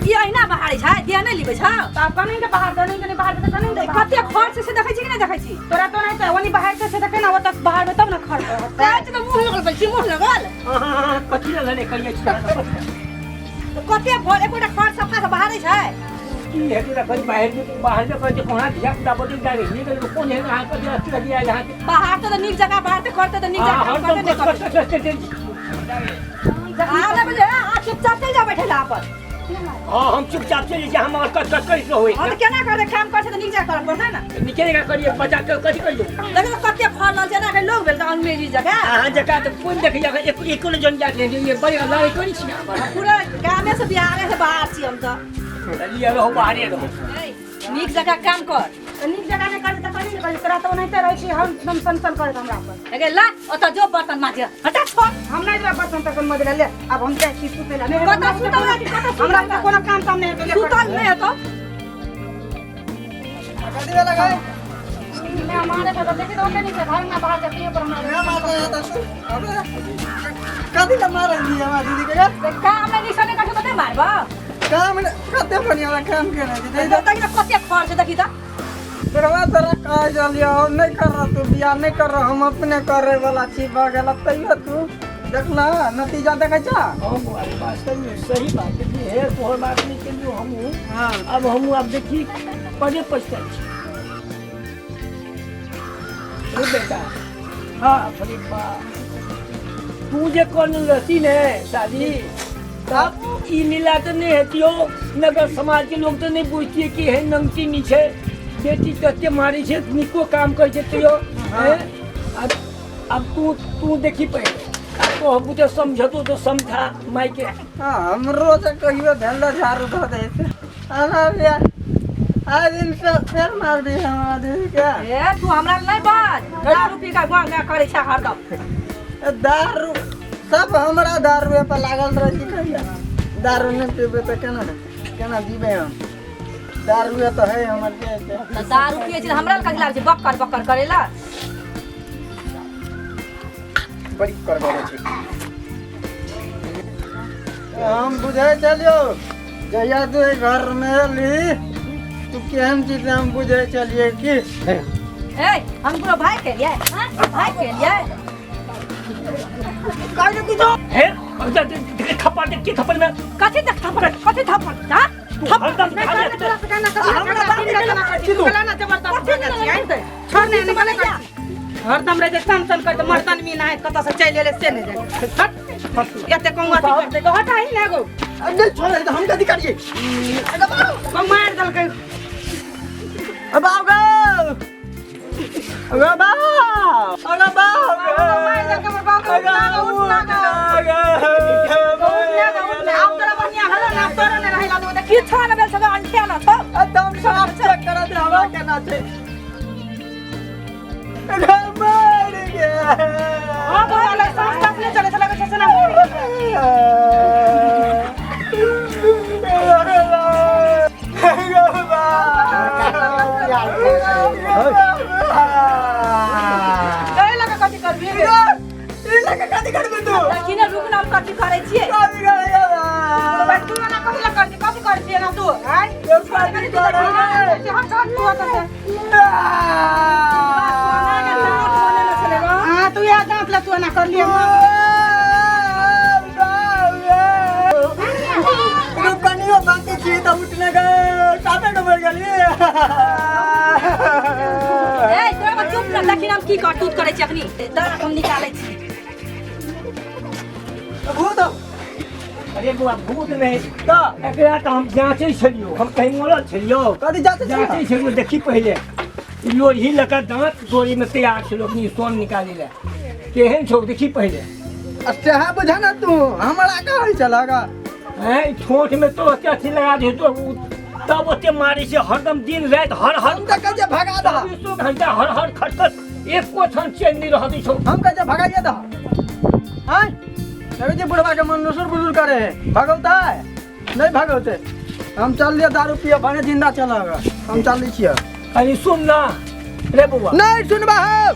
ई अहिना बहारै छै, देह नहि लिबै छौ? तऽ आब कनि के बाहर दे, कनि बाहर दे, कनि के कते खर्च छै से देखै छी कि नहि देखै छी? तोरा तो नहि तऽ ओनी बाहर छै तऽ केना ओतऽ बाहर तब ने खर्च होतै। कहै छी तऽ मुँह लगल बोल छी, मुँह लगल। अहाँ कथी लए लड़े करियै छी? तऽ कते भर एकोटा खर्च सफा से बहारै छै? की हेतै तऽ कनि बाहर बाहर जे कहै छै कोना धिया पुता बदलि जाइ रहै नहि, कोन एहन अहाँके अथी लगी आयल अहाँके? बाहर तऽ नीक जगह बाहर तऽ करतै तऽ नीक जगह काम करतै, नहि करतै। आ नहि बुझे, आ चुपचाप चलि जा बैठे ला अपन। हाँ, हम चुपचाप चलि जाइ, हम अगर कट कट करैत रहबै। हाँ, तऽ केना करतै? काम करतै तऽ नीक जगह करऽ पड़तै ने। नीके जगह करियै, बच्चा के कथी करियौ? देखियौ तऽ कते फड़ल छै, एना के लोक भेल तऽ अंग्रेजी जगह। अहाँ जकाँ तऽ कोन देखैया, एको ने जन जात नहि, बड़े लड़ाइ करै छी अहाँ। पूरा गामे से बिहारे से बाहर छी हम तऽ। लिअ, रहू, बाहरे रहू। नीक जगह काम कर। तऽ नीक जगह नहि करतै तऽ कनि नहि करतै। तोरा तऽ ओनाहिते रहै छी, हम एकदम सन सन करैत हमरा पर। अगे ला, ओतऽ जो बर्तन माजे, हटा छोड़। हम नहि देबै बर्तन तर्तन मजै ले। आब हम जाइ छी सुतै लए। नहि कतऽ सुतल रहै छी? कतऽ सुतल? हमरा तऽ कोनो काम ताम नहि हेतौ, ले। सुतल नहि हेतौ। कथी भेलै गै? मारे तऽ देखी तऽ ओते नहि छै घर में, बाहर जतियो पर हमरा कथी लए मारै छी हमरा दीदी के गै? काम नहि निशा नहि करछौ तऽ नहि मारबौ? काम नहि कते बढ़िआँ हमरा काम केने छै देखी तऽ। देखी तऽ कते खर्च, देखी तऽ। तोरा तोरा कहै छलियौ, हम नहि कर रह, तू बियाह नहि कर रह, हम अपने करे वाला छी, भऽ गेल। तैयो तू देखला नतीजा देखै छ। हाँ बौआ, ई बात सही है, सही बात है कि हे तोहर बात नहि केलियौ हमहूँ। हाँ। अब हमहूँ आब देखी बड़े पछताइ छी। ओ बेटा। हाँ। बाप रे बाप, तू जे कहने रहती ने शादी, तब ई लीला तऽ नहि हेतियौ। नगर समाज के लोग तऽ नहि बुझतियै कि हे नंगटी नहीं छै, बेटी कते मारै छै, नीको काम करै छै तैयो। हैं? अब तू तू देखी पहिले, आ तो बुझे समझतो तो समझा माय के। हाँ, हमरो से कहियो भेल झाड़ू धऽ दै छै। हमरा बियाह आइ दिन से फेर मार दी हमरा दीदी के। ए, तू हमरा नहि बाज, दारू पी के गाँ गाँ करै छै हरदम। ए, दारू सब हमरा दारुए पर लागल रहै छै। कहिया दारू नहि पीबै तऽ केना केना जीबै हम? दारुए तऽ है हमर के छै। तऽ दारू पियै छै तऽ हमरा लग कथी लागै छै बक्कर बक्कर करै ला? बड़ी करबै छै। हम बुझै छलियौ, जहिया तू एहि घरमे एली, तू केहन चीज, हम बुझै छलियै कि ए, हम कोनो भाई के लिए, हाँ? भाई के लिए। काहे कुछो हे थप्पड़ देख के, थप्पड़ में। कथी देख थप्पड़? कथी थप्पड़? हाँ? तू हरदम नहि खा करे ले। तोरा से कहना कथी? हमरा बाप दिन केना करै छी? तू ना जबरदस्त कथी करै छी, आँय? छोड़, नहि नहि करै छी। हरदम रहै छै सन सन करते, मर्दन मीन आय कतऽ से चलि एलै से नहि जाने। हट, एते कहूँ अथी करतै गो, हटाही ने गो। नहि छोड़े तऽ हम कथी करियै? गो मारि देलकै। बाप गो, अगे बाप, अगे बाप। मारि देलकै हमर बाप के। उठ ना गो, उठ ना गो, उठ ना गो, उठ ना। आब तोरा बढ़िआँ हेलो ने, आब तोरा नहि रहै ला देबौ, देखी। किछो नहि भेल छौ, अंठिया न छौ। एकदम साफ चेक करा दे हमरा, केना छै? अगे मर गया। हाँ, बौआ, लग साँस ताँस नहि चलै छै, लगै छै सेना मरि गेलै। गए लगा कथी करबी? देखी ने, रुक ना, हम कथी करै छियै। भाई, तू एना कथी लए करै छी? कथी करै छी एना तू, आँय? हम छोड़ तू ओतऽ से। सोना के दाँत बनेने छलै गो। हाँ, तू इएह दाँत लए तू एना करलियै? कनियो बाकी छी तऽ उठने गए साफे के मर गेलियै। ए, तोरा चुप ना, देखी ने हम की करतूत करै छी। अखनी दाँत हम निकालै छी। भूत? अरे बौआ, भूत नहि तऽ एकरा तऽ हम जाँचै छलियौ, हम कहीं मरल छलियौ? कथी जाँचै छलियौ? जाँचै छलियौ, देखी पहिले ई लोढ़ी लऽ कऽ दाँत डोरीमे तैयार छलौ अपनी सोन निकालै लए, केहन छौ देखी पहिले। आ सएह बुझा ने, तू हमरा कहै छलह गा। हैं, ई ठोंठमे तो ओते अथी लगा दे तो तब ओते मारै छै हरदम दिन राति हर हर। हम तऽ कहै छियै भगा दह। 24 घंटा हर हर खटखट, एको क्षण चैन नहि रहऽ दै छौ। हम कहै छियै भगाइए दह। आँय, देखै छियै बुढ़बा के मन नुसुर बुसुर करे है, भगौतै नहि भगौतै। हम चल लियै दारू पिए, भने जिंदा चलऽ, हम चलै छियै। कनी सुन ना रे बौआ। नहि सुनबा हौ।